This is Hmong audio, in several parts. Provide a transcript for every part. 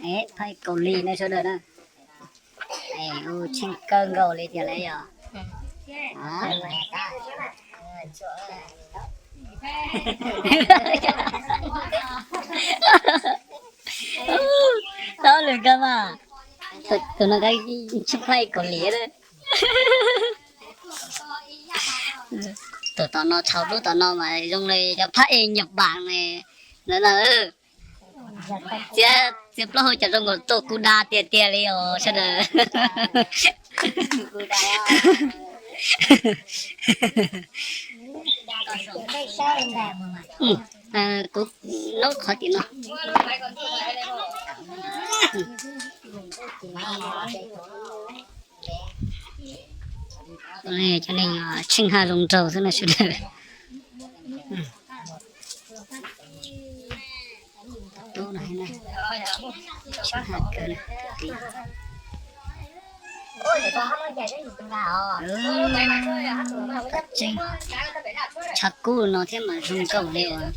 Phaj ej Kaus Lim no sawv daws na. Tsheej kawg nkaus li tiag lauj yog. Tau lwm kawg mas. Tus no tsheej phaj ej Kaus Lim na. Tus tom no thaum lub tom no mas zoo li cov phaj ej Nyaj Paas ne. Txiav, txiav plaub hau cas zoo nkaus tuaj kuj da tiag tiag li os sawv daws. Kuv nub qhov tim no. Cov neeg tsheej haj zoo nraug xwb no sawv daws. Tsheej haj kawg. Tshav kub no thiab mas zoo nraug li uas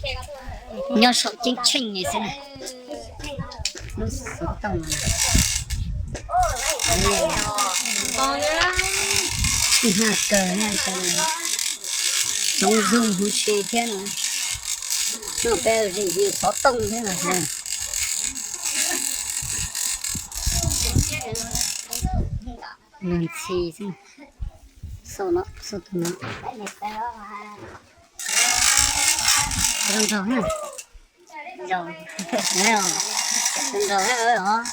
nyob saum ceeb tsheej li xwb na. Lub xov tooj no. Tsheej haj kawg na, tsoov zoog huv si thiab no. No peb review xov tooj thiab no. Luag ntxhi xwb. Xauj no, xauj tus no. Zoo nraug na. Zoo nraug os.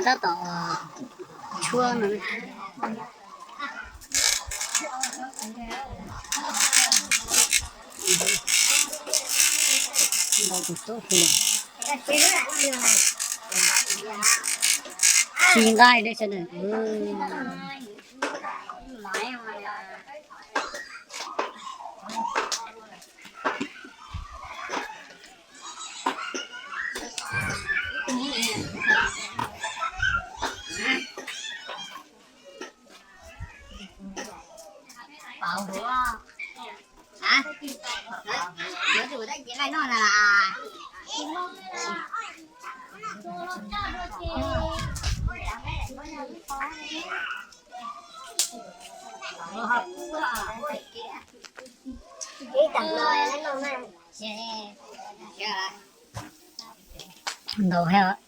Tab tom tshuab no. Tsis nqaij li sawv daws. Ntau thiab.